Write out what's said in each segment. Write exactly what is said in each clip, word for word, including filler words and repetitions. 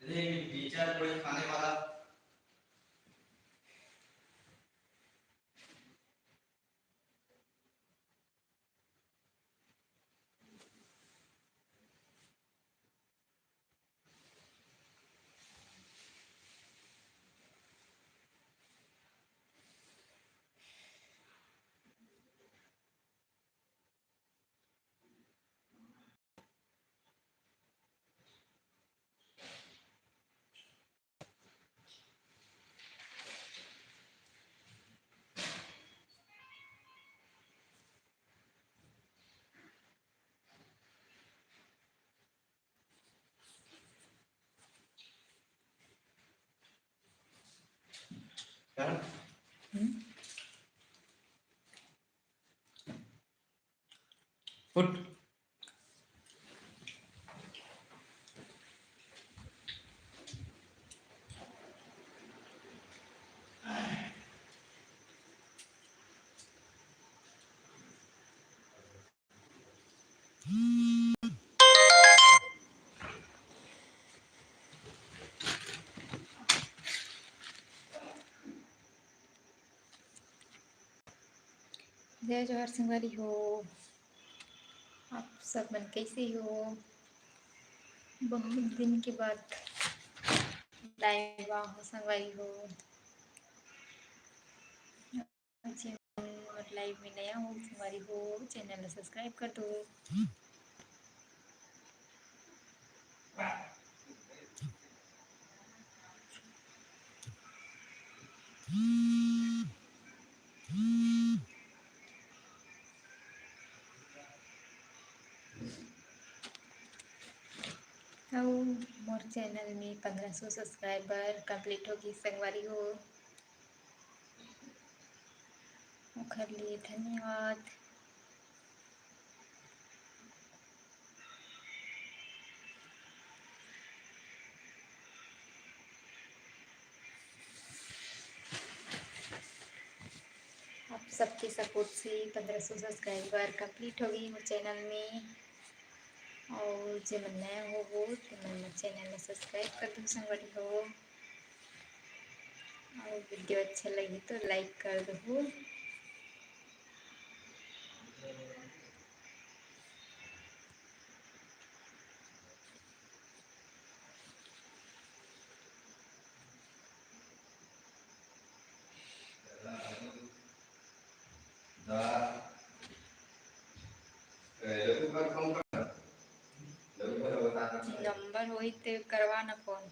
अरे, टीचर पूरे खाने वाला। हम्म। उठ। जय जोहार संगवारी हो, आप सब मन कैसे हो? बहुत दिन के बाद live आ हो संगवारी हो। जे मन मोर live में नया हो संगवारी हो, channel ला subscribe कर दो। अउ मोर channel में पंद्रह सौ subscriber complete होगी संगवारी हो, ओखर लिए धन्यवाद। आप सबके support से पंद्रह सौ subscriber complete होगी मोर channel में। अउ जे मन नया होवो, ते मन मोर channel ला subscribe कर दो संगवारी हो। अउ video अच्छा लगी तो like कर दो। नंबर होई ते करवा ना फोन।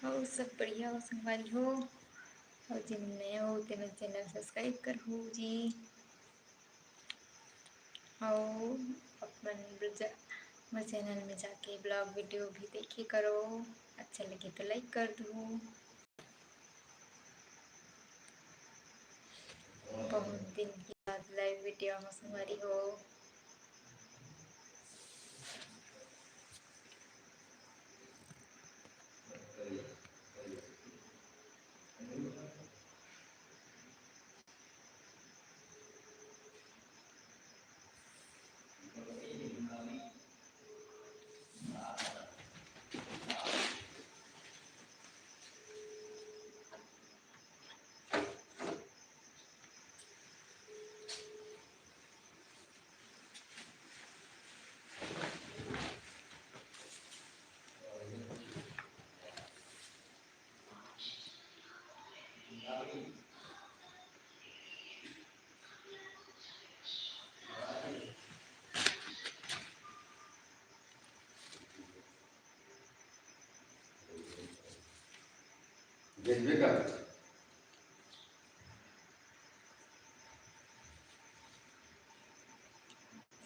अउ सब बढ़िया हो संगवारी हो, अउ जेन नया हो तेन channel subscribe करहू जी। अउ अपन जा-, मोर channel में जाके vlog video भी देखे करो, अच्छा लगे तो like कर दो। बहुत दिन के बाद live video में संगवारी हो। भेजबे कर।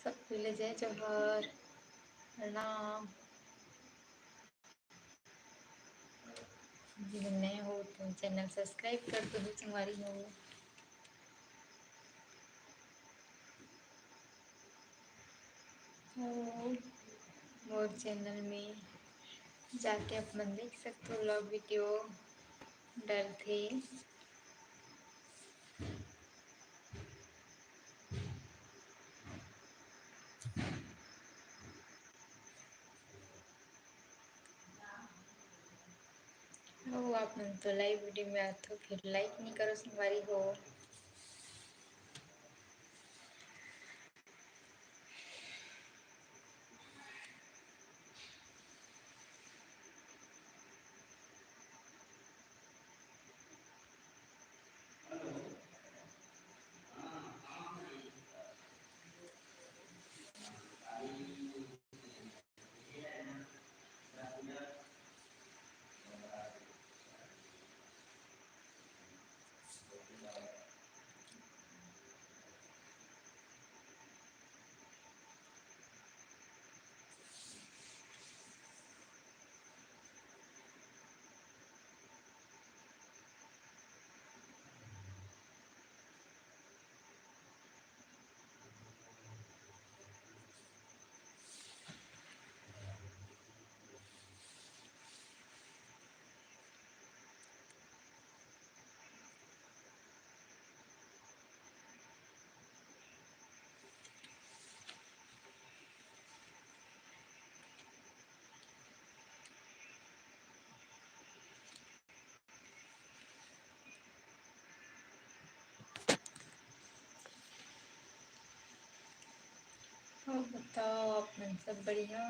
सब पहले जय जोहार, प्रणाम। जी नए हो तो channel subscribe कर दो संगवारी हो। अउ मोर channel में जाके आप मन देख सकते हो, vlog video डलथे। आप मन तो live video में आथो, फिर like नहीं करो संगवारी हो। और बताओ, आप मन सब बढ़िया?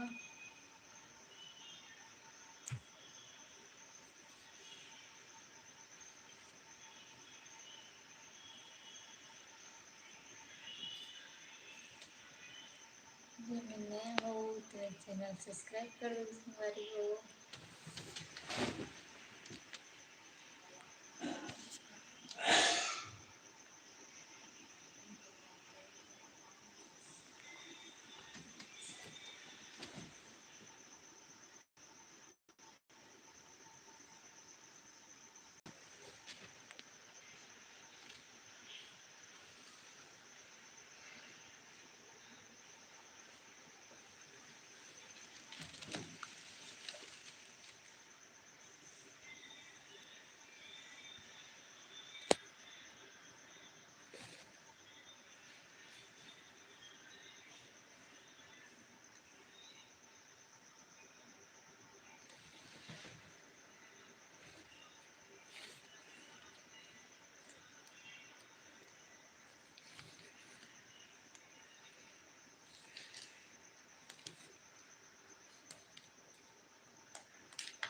ये मैं नया हो तो channel subscribe कर दो संगवारी हो।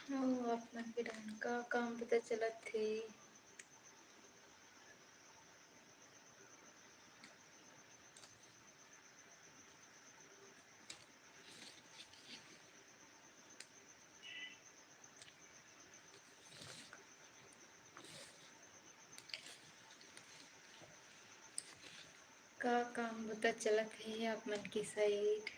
अउ आप मन के डहन का काम बुता चलत हे? का काम बुता चलत हे आप मन के side?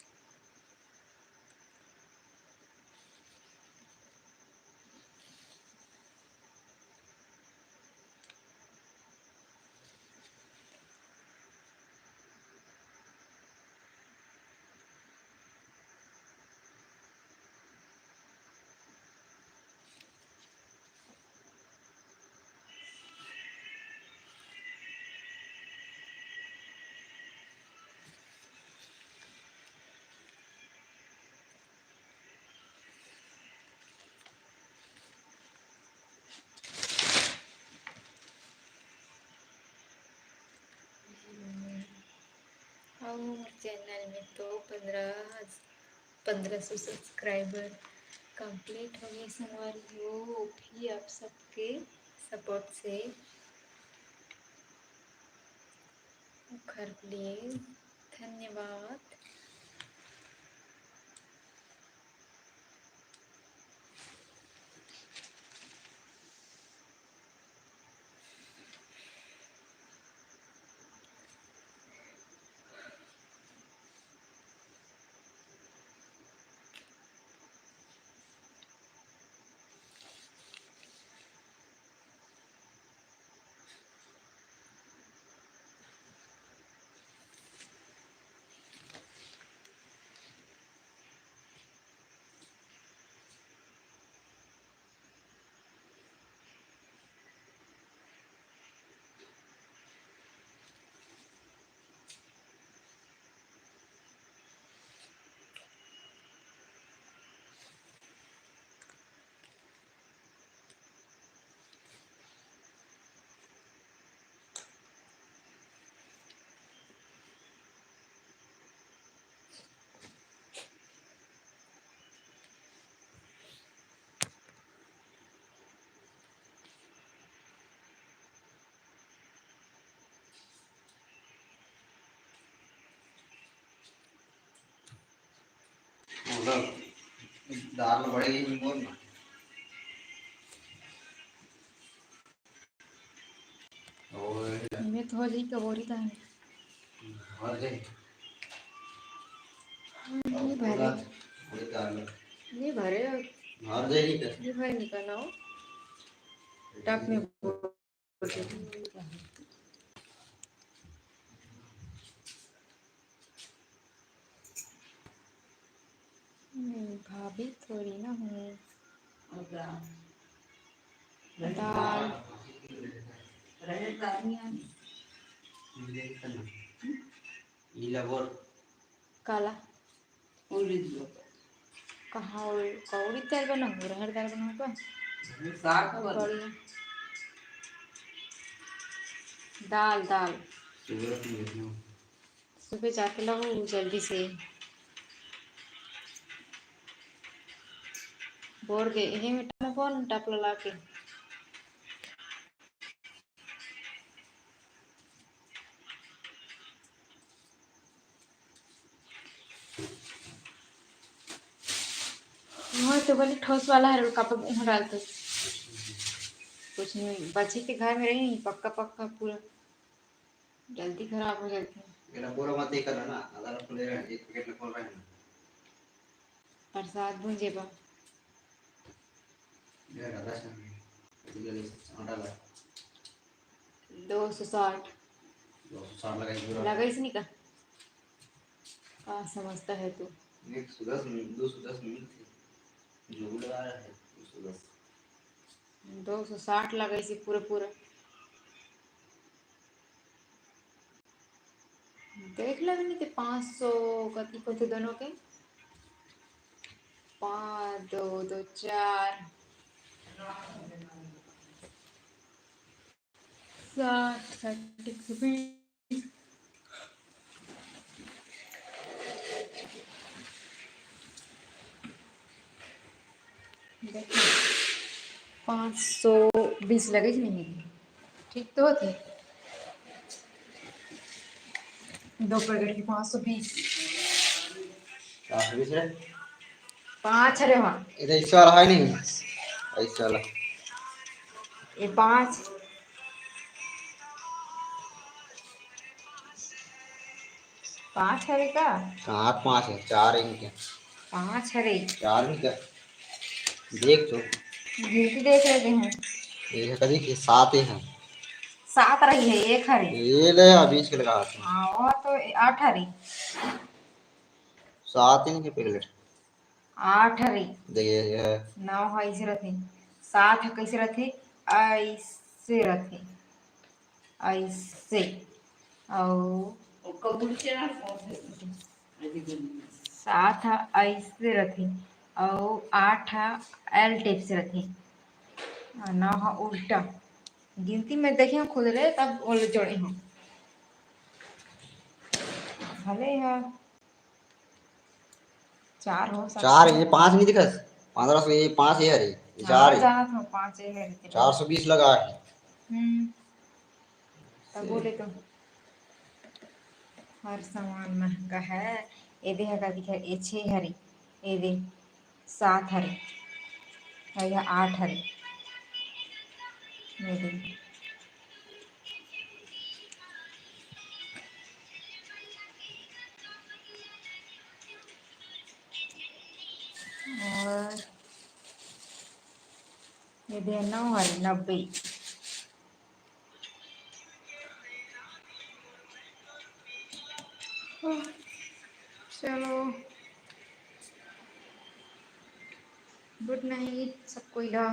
अउ मोर channel में तो पंद्रह, पंद्रह सौ subscriber complete हो गए संगवारी हो। भी आप सबके support से ओखर लिए धन्यवाद। तार ल बड़े ही बोल ना। ओए। मैं तो हो जाई कबोरी तान। हार जाई। नहीं भरे। बड़े तार ल। नहीं भरे। हार जाई नहीं कर। नहीं भरे निकलना हो। टप में बोल। नहीं, भाभी थोड़ी ना हूँ। दाल। काला? उड़ीद दाल। कहाँ उड़-, का उड़ीद दाल बनाऊँ? रहर दाल बनाऊँ का? साग और बन। बढ़िया। दाल, दाल। सुबह तुम देखना। सुबह जाके लाओ जल्दी से। बोर गए, यही में टापा बोल, टाप लगा के। वहाँ तो बोले ठोस वाला है, कप में डालते। कुछ नहीं, बची के घर में रही, पक्का पक्का पूरा जल्दी खराब हो जाती है। मेरा पूरा मत ही करना ना, अगर खुले रहे, एक पैकेट में खोल रहे हैं। प्रसाद भुंजे बा। मेरा दादा से नहीं, ऐसे जल्दी से आटा ला। दो सौ साठ। दो सौ साठ लगाई पूरा। लगाई से नहीं का? का समझता है तू? एक सौ दस मिनट, दो सौ दस मिनट थे। जो भी लगा रहा है, दो सौ दस। दो सौ साठ लगाई से पूरा, पूरा। देख ले नहीं ते पाँच सौ कति होथे दोनों के। पाँच, दो, दो, चार। साठ, साठ, एक सौ बीस। देखो, पाँच सौ बीस लगे कि नहीं? ठीक तो होथे। दो पैकेट के पाँच सौ बीस। पाँच सौ बीस रे? पाँच हरे वहाँ। इधर इस वाला है नहीं, इस वाला। ये पाँच। पाँच हरे का? कहाँ पाँच है? चार है इनके। पाँच हरे। चार नहीं क्या? देख तो। गिनती देख रहे हैं। ये है कभी के सात ही है। सात रही है, एक हरे। ये ले, अभी इसके लगा हाथ में। हाँ, वो तो आठ हरे। सात इनके पैकेट। आठ हरे। देखिए, ये है। नौ ह ऐसे रथे। सात ह कैसे रथे? ऐसे रथे। ऐसे। अउ सात ह ऐसे रथे। अउ आठ ह L type से रथे। अउ नौ ह उल्टा। गिनती में देखिए खुद ले, तब ओले जोड़े हो। भले ह चार हो सकता चार, है। ये पाँच नहीं दिखा? पन्द्रह सौ, ये पाँच ये हरे, ये हाँ, चार है। जाना था, पाँच ये हरे। चार सौ बीस लगा है। हम्म। तब से बोले तो हर सामान महंगा है। ये दे का दिखा, ये छः हरे, ये दे सात हरे, और यह आठ हरे। ये दे। और ये दे नौ हरे, नब्बे। चलो, गुड नाइट सब कोई ला।